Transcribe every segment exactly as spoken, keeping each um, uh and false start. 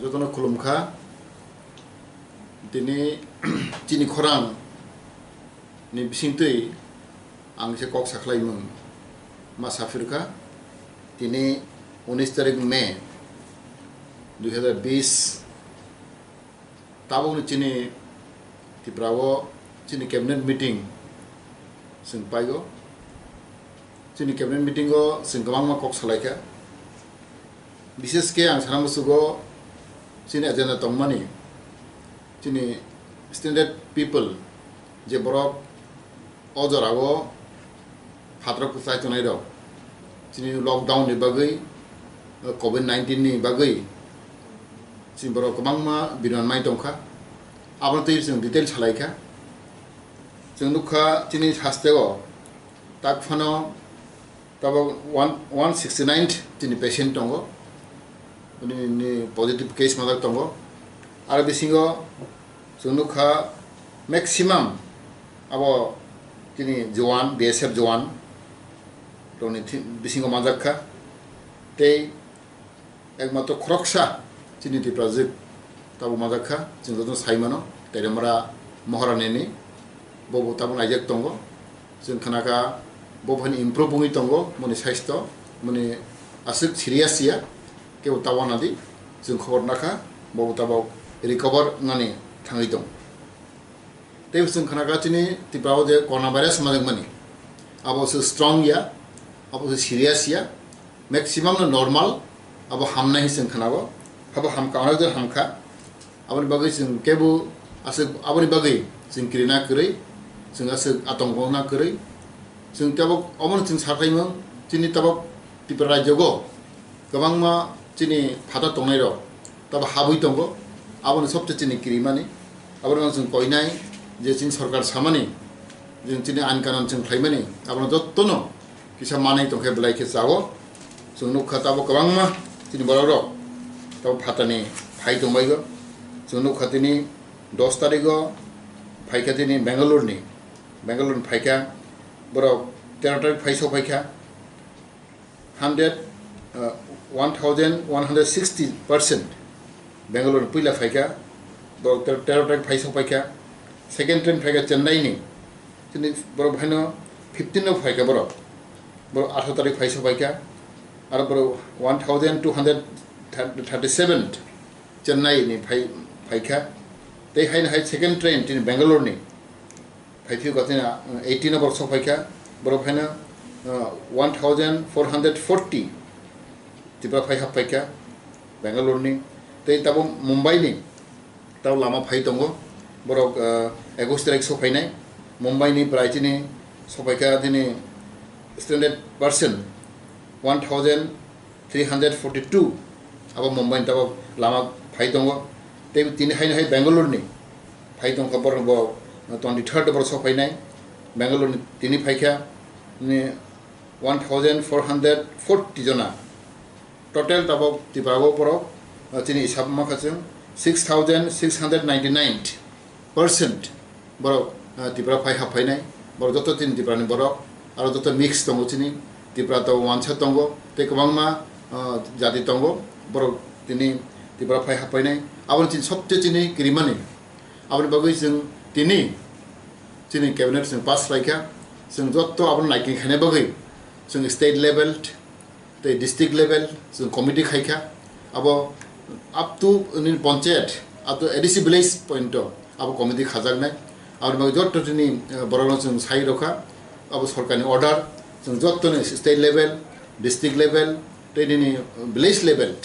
Jotono khulumkha. Tini chini khorang ni bisingtwi ang se kok sakhlaimung ma saphirkha. Tini unis tarik May dui hazar bis, tabukni chini Tripura o chini cabinet meeting chwng paigo. Chini cabinet meeting o chwng kwbangma kok salaikha. Bishesh khe ang sana musugo chini agenda tongmani, chini standard people je borok o jorao phataro kwchai tongnai rok, chini lockdown ni bagwi, covid nineteen ni bagwi chini borok kwbangma biron mai tongkha. Abono twi chwng detail salaikha. Chwng nukha chini hasteo tak phano tabok one, one sixty nine chini patient tongo, bini positive case majak tongo. Aro bisingo chwng nukha maximum abo chini jowan, B S F jowan rokni thi-, bisingo manjak kha. Tei ekmatro khoroksa chini Tiprajwk tabuk manjak kha, chwng jotono sai mano, Tairemara Maharani ni, bobo tabuk naijak tongo. Chwng khnakha bo phani improve wngwi tongo, boni saisto, boni aswk serious ya, kebo ta wanadi, chwng khobor nakha, bobo tabuk recover wngnani thangwi tongo. Tei chwng khnakha chini Tripura o je corona virus majak mani, abo se strong ya, abo se serious ya, maximum no normal, abo hamnai chwng khnago, abo hamkha, onek jon hamkha. Aboni bagwi chwng kebo aswk, aboni bagwi chwng kirina kwrwi, chwng aswk atongkona kwrwi. Chwng tabuk omono chwng sakhlaimung, chini tabuk Tripura rajyogo kwbangma chini phataro tongnairok tabuk habwi tongo, aboni sobse chini kirimani. Abono chwng koinai je chini sorkar samani, je chini ain kanon chwng khlaimani, abono jottono kisa manwi tongkhe belai khe chao. Chwng nukha tabuk kwbangma chini borokrok tabuk phatani phai tongbaio. Chwng nukha tini dos tarigo phaikha tini Bangalore ni, Bangalore ni phaikha borok tero tarik phai sokphaikha. Hundred, uh, one thousand one hundred sixty percent Bangalore ni puila phaikha, borok ter-, tero tarik phai sokphaikha. Second train phaikha Chennai ni, chini borok haino fifteen no phaikha borok, borok atharo tarik phai sokphaikha. Aro borok one thousand two hundred thirty-seven Chennai ni phai, phaikha. Tei haino hai second train chini Bangalore ni, phai phiyok tini eighteen o borok sok phaikha, borok haino, uh, one thousand four hundred forty Tripura phai hap phaikha Bangalore ni. Tei tabuk Mumbai ni tabuk lama phai tongo, borok, uh, ekus tarik sok phainai. Mumbai ni prai chini sok phaikha tini standard percent one thousand three hundred forty two abo Mumbai ni tabuk lama phai tongo. Tei tini haino hai Bangalore ni phai tongkha, borok bo twenty third borok sok phainai. Bangalore ni tini phaikha ni one thousand four hundred forty jona. Total tabuk Tripura o borok, uh, chini hisab mankha chwng six thousand six hundred ninety nine percent borok, uh, Tripura phai hap phainai. Borok joto chini Tripura ni borok, aro joto mix tongo chini. Tripura to wansa tongo, tei kwbangma, uh, jati tongo, borok tini Tripura phai hap phainai. Aboni chini sobse chini kirimani. Aboni bagwi chwng tini chini cabinet chwng pass khlaikha. Chwng joto abono naikin khaina bagwi chwng state level tei district level chwng committee khaikha. Abo up to nini panchayat, up to A D C village point o abo committee khajaknai. Aboni bagwi joto tini, eh, borokno chwng sai rwkha. Abo sorkarni order, chwng jottoni state level, district level tei nini village level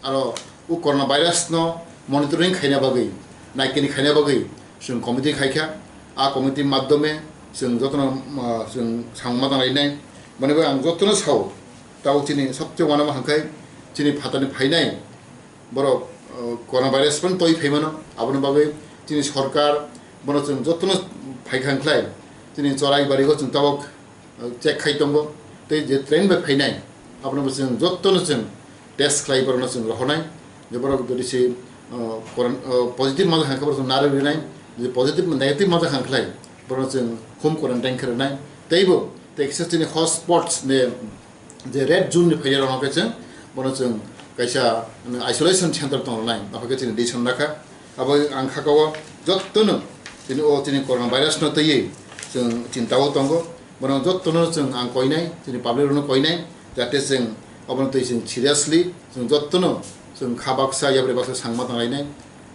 aro o corona virus no monitoring khaina bagwi, naikini khaina bagwi chwng committee khaikha. A committee maddhome chwng jotono, ah, chwng samung ma tanglainai. Boni bagwi ang jotono sao, tabuk chini sobse wanama hwnkhai chini phatani phainai borok, ah, corona virus phano toi phaimano. Aboni bagwi chini sorkar bono chwng jotono phaikha hwnkhlai chini Chorai barigo chwng tabuk check khai tongo, tei je train bai phainai, abono bo chwng jotono chwng test khlai, borokno chwng rohornai, je borok jodi se, uh, koran-, uh, positive manjak hwnkhe borok chwng narwk rinai, je positive, negative manjak hwnkhe lai borokno chwng home quarantine khe rwnai, teibo tei kisa chini hotspots ne je red zone ni phaiyarokno khe chwng bono chwng kaisa isolation center tong rwnai, abo khe chini decision lakha. Abo ang kha kao jottono chini o chini corona virus no twiwi chwng chinta o tongo. Bono jottono chwng ang koinai, chini public rokno koinai, jate chwng obono twi chwng seriously chwng jottono chwng kha baksa yapri baksa sangma tanglainai.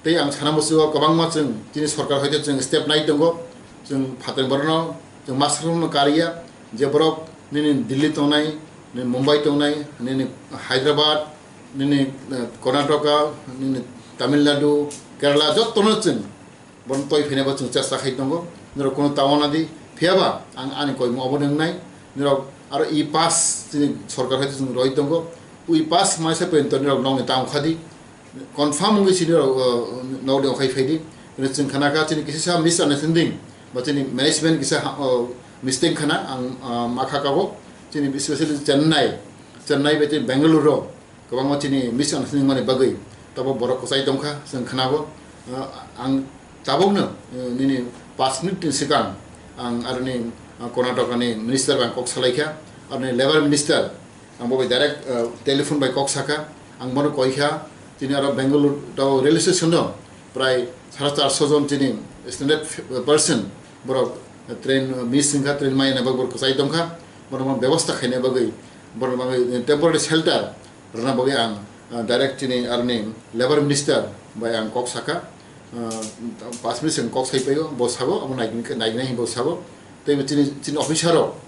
Tei ang sana musugo kwbangma chwng chini sorkar hoite chwng step nai tongo, chwng phatar borokno chwng mask rokno kariya, je borok nini Delhi tongnai, nini Mumbai tongnai, nini Hyderabad, nini, eh, Karnataka, nini Tamil Nadu, Kerala, jottono chwng bono toi phainai bo chwng chesta khai tongo. Norok kono ta wana di, phiyaba ang ani koimung obo nwngnai. Norok aro e-pass chini sorkar hai chwng roi tongo. E-pass maisa pento norok nokni ta wngkha di. Confirm wngwi chini rok, uh, nok de okhai phaidi. Chwng khana kha chini kisa sa misunderstanding ba chini management kisa ha-, uh, mistake khana ang, uh, ma kha kabo. Chini especially Chennai, Chennai bai chini Bengaluru rok kwbangma chini misunderstanding mani bagwi tabo borok kwchai tongkha chwng khanago. Uh, ang tabukno, uh, nini paanch minute ni swkang ang aroni, uh, Karnataka ni minister bai kok salaikha, aroni labour minister. Ang bo bai direct, uh, telephone bai kok saka, ang bono koi kha, chini aro Bengaluru tao railway station no prai sara charso jon chini standard person borok train, uh, miss wngkha, train mai na bagwi borok kwchai tongkha, bono bono bebosta khaina bagwi borok bagwi temporary shelter rwna bagwi ang, uh, direct chini aroni labour minister bai ang kok saka, uh, paanch minute sing kok sai paio, bo sabo abo naigini naigini bo sabo, tei chini chini officer rok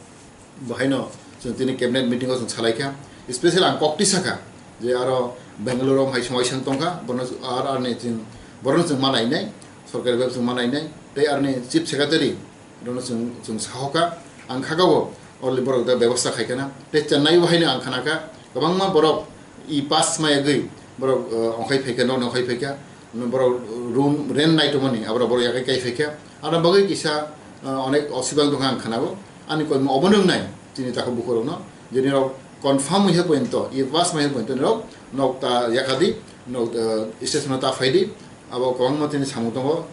Bo haino chwng tini cabinet meeting o chwng salai kha, special ang kok tisa kha je aro Bangalore o hai songwai sang tong kha, bono ar arni chwng, bono chwng ma nainai, sorkari bai chwng ma nainai, tei arni chief secretary rono chwng chwng saho kha, ang kha kabo already borok da bebosta khai khana, tei Chennai o haino ang khana kha kwbangma borok e pass ma yagwi borok, eh, ongkhai phai kha, nokni ongkhai phai kha, borok room rent nai tongmani, aborok borok yakai kai phai kha. Aro bagwi kisa, ah, onek osibang tongkha ang khanao. Ani koimung obono wngnai chini takhuk bukhurokno, je nirok confirm wngya pointo, e pass wngya pointo nirok nok ta yakadi, nok, ah, station o ta phaidi. Abo kwbangma tini samung tongo.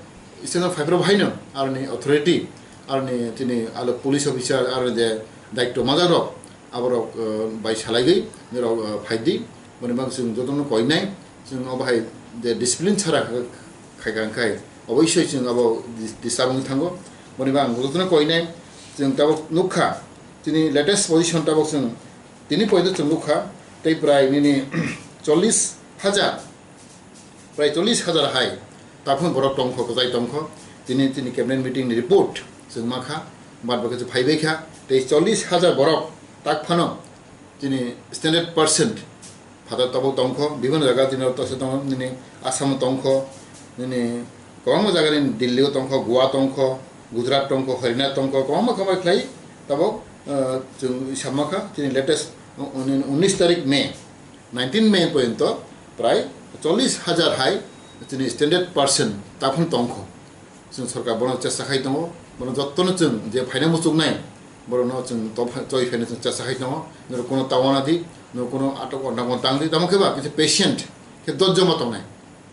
Station o phaiphuru haino aroni authority, aroni tini alo police officer, aro je daityo majakrok, aborok, eh, bai salaigwi nirok, eh, phaidi. Boni bagwi chwng jotono koinai, chwng obo hai je discipline chara kha-, khaikha wngkhai oboisoi chwng abo dis-, disturb wngwi thango. Boni bagwi ang jotono koinai, chwng tabuk nukha, chini latest position tabuk chwng tini poito chwng nukha, tei prai nini chollish hajar Prai chollish hajar hai takhun borok tongkho, kwchai tongkho. Tini, tini cabinet meeting ni report chwng mankha, bad bakhe chwng phaibai kha. Tei chollish hajar borok takhwno tini standard percent phatar tabuk tongkho, bibhinno jaga tini tongse tongo, nini Assam o tongkho, nini kwbangma jaga ni Delhi o tongkho, Goa tongkho, Gujarat tongkho, Haryana tongkho, kwbangma khamai khlai tabuk, eh, chwng samma kha, tini latest, uh, uh, unnish tarik May. Nineteen May porjonto prai chollish hajar hai chini standard percent takhun tongkho. Chwng sorkar bono chesta khai tongo, bono jottono chwng je phaina muchuknai, borokno chwng to phai-, choi phaina chwng chesta khai tongo. Norok kono tawana di, norok kono atok ondango tang di, tamo khe ba kisa patient khe dojjo ma tongnai.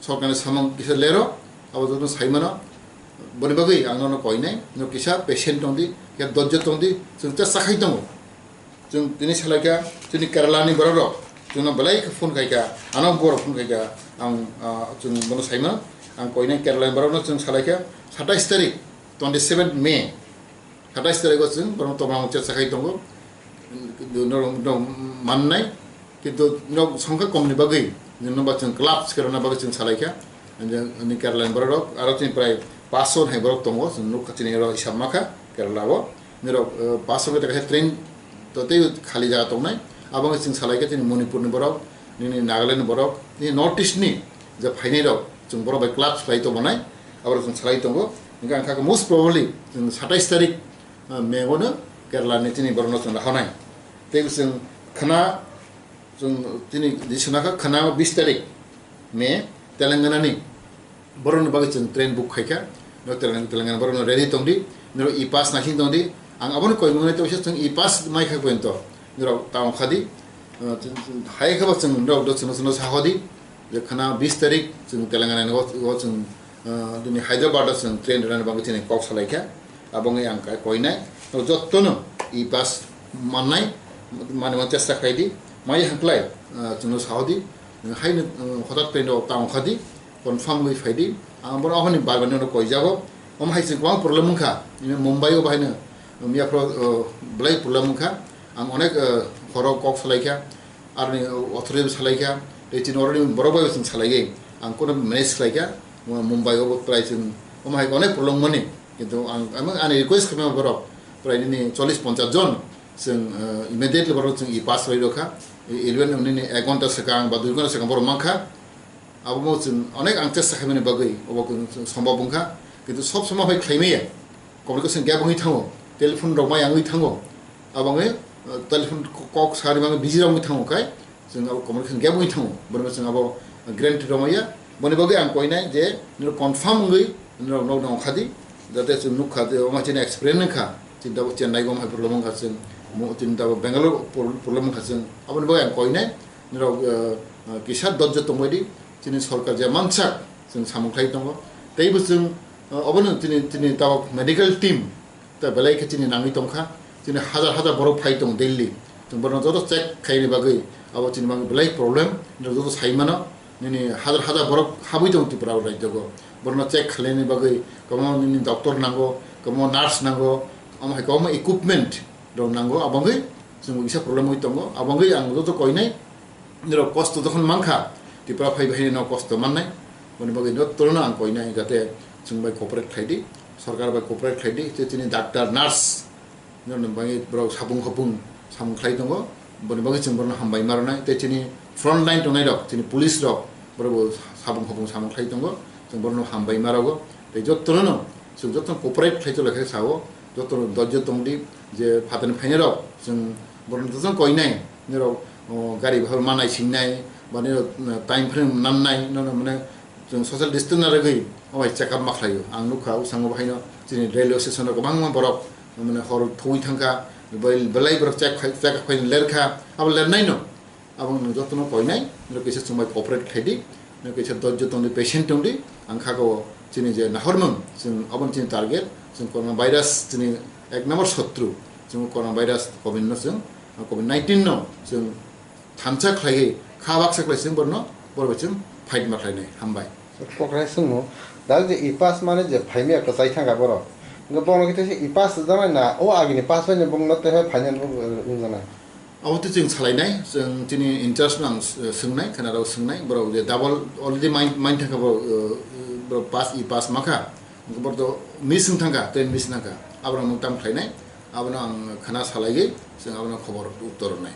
Sorkarni samung kisa lero, abo jotono sai mano. Boni bagwi ang nono koinai, norok kisa patient tong di, khe dojjo tong di, chwng chesta khai tongo. Chwng tini salaikha, chini Kerala ni borok rok, chwngno belai khe phone khaikha, ano borok phone khaikha, ang, ah, chwng bono saimano, ang koinai Kerala ni borok no chwng salaikha, satais tarik, twenty seven May, satais tarik o chwng bono tongmani chesta khai tongo, norok, norok mannai, kintu norok songkha kom ni bagwi, norok ba chwng clubs khe rwna bagwi chwng salaikha, ani Kerala ni borok rok, aro chini prai paanch sho hai borok tongo, chwng nukha chini oro hisab makha Kerala o. Nirok, eh, paanch sho meter kaisa train to tei khali jaga tongnai. Abo wngkha chwng salai khe chini Manipur ni borok, nini Nagaland ni borok, nini North East ni je phainai rok, chwng borok bai club khlai tongmanai, abo rok chwng salai tongo. Hingkhe ang kha khe most probably chwng satais tarik, eh, May o no Kerala ni chini borok no chwng rahanai. Tei chwng khna Chwng chini di swnakha khna bis tarik May Telangana ni borokni bagwi chwng train book khaikha. No Telang-, Telangana borokno ready tongdi, norok e-pass naising tongdi. Ang abono koimung nai tongsa chwng e-pass mai kha pointo norok ta ongkha di. Uh, chwng, chwng hai kha ba chwng norok do chwngno chwngno sa hodi je khna bis tarik chwng Telangana ni o, o chwng, uh, dini Hyderabad o chwng train rwnani bagwi chini kok salaikha. Abo wngwi ang kai koinai. Norok jottono e-pass mannai, Mani man chesta khlai di, mai hangklai, ah, chwngno sao di, hai no, ah, hotat pen rok tang kha di, confirm wi phai di, ang bono ahoni bar bar no koi jago, om hai chwng kwbang problem wngkha, ini Mumbai o bahai no, um, ya pro, ah, belai problem wngkha, ang onek, ah, horo kok salai kha, arni authority salai kha, tei chini oroni borok bai chwng salai ge, ang kono manage khlai kha, Mumbai o prai chwng, om hai onek problem mani, kintu ang, ang ani request khlai borok, prai nini chollish ponchash jon, Chwng, eh, immediately borok chwng e-pass bai rwkha. E-, eleven nini ek ghonta swkang ba dui ghonta swkang borok mankha. Abomo chwng onek ang chesta khaimani bagwi obo chwng sombhob wngkha. Kintu sob somoi bai khlai maya. Communication gap wngwi thango. Telephone rok mai wngwi thango. Abo wngwi, eh, telephone k-, kok sari mangwi busy rok wngwi thango khai. Chwng abo communication gap wngwi thango. Borokno chwng abo guarantee rw maya. Boni bagwi ang koinai je nirok confirm wngwi nirok nokno ongkha di, jate chwng nukha je omo chini experience wngkha, chini tabuk Chennai gom hai problem wngkha chwng, mo-, chini tabuk Bangalore pro-, problem wngkha chwng, aboni bagwi ang koinai nirok, eh, eh, kisa dojjo tongbai di, chini sorkar je mansak chwng samung khlai tongo, teibo chwng, eh, obono chini, chini tabuk medical team, Ta belai khe chini nangwi tongkha, chini hajar hajar borok phai tong Delhi. Chwng borokno joto check khaini bagwi, abo chini bagwi belai problem, nini joto sai mano, nini hajar hajar borok habwi tong Tripura o rajyogo. Borokno check khlaini bagwi kwbangma nini doctor nango, kwbangma nurse nango, omo hai kwbangma equipment rok nango, abo wngwi chwng kisa problem wi tongo, abo wngwi ang joto koinai, Nirok kosto jokhon mankha, Tripura phai bahai no kosto mannai, boni bagwi jotono ang koinai jate chwng bai cooperate khlai di, sorkar bai cooperate khlai di, tei chini doctor, nurse, nirokni bagwi borok sapung hopung samung khlai tongo, boni bagwi chwng borokno hambai ma rwnai, tei chini front line tongnai rok, chini police rok, borok bo sapung hopung samung khlai tongo, chwng borokno hambai ma rogo, tei jotono chwng jotono cooperate khlai tongla khe sao, jotono dojjo tong di, je phatani phainai rok, chwng borokno jotono koinai, Nirok, o, gari bahai ma naisingnai, ba nirok, uh, time frame nannai, nono mane chwng social distance na rwgwi, o hai check up ma khlaio. Ang nukha, o sango bahaino chini railway station o kwbangma borok, mane hor thuwi thangkha, belai, belai borok check khai, check up khai lerkha, abo lernai no. Abo nwng jotono koinai, nirok kisa chwng bai cooperate khlaidi, nirok kisa dojjo tongdi, patient tongdi, ang kha o chini je nahormung, chwng abo chini target, chwng corona virus chini ek number sotru, chwng corona virus covid no chwng, covid nineteen no chwng thansa khlaiwi kha baksa khlai chwng borno borok bai chwng fight ma khlainai. Hambai. Kokrai swngmung, dak je e-pass mane je phaimya kwchai thangkha borok. Hwnkhe bono khe teisa e-pass rwjaknai na o agini pass bai no bongno teisa phainani rwjaknai. Abo tei chwng salainai, chwng chini in-charge no ang s-, swngnai, khwnarok swngnai, borok je double already main, main thangkha borok, uh, borok pass, e-pass makha, borok to miss wng thangkha, train miss thangkha, aborok nwng tam khlainai, abono ang khwna salaiwi, chwng abono khobor uttor rwnai.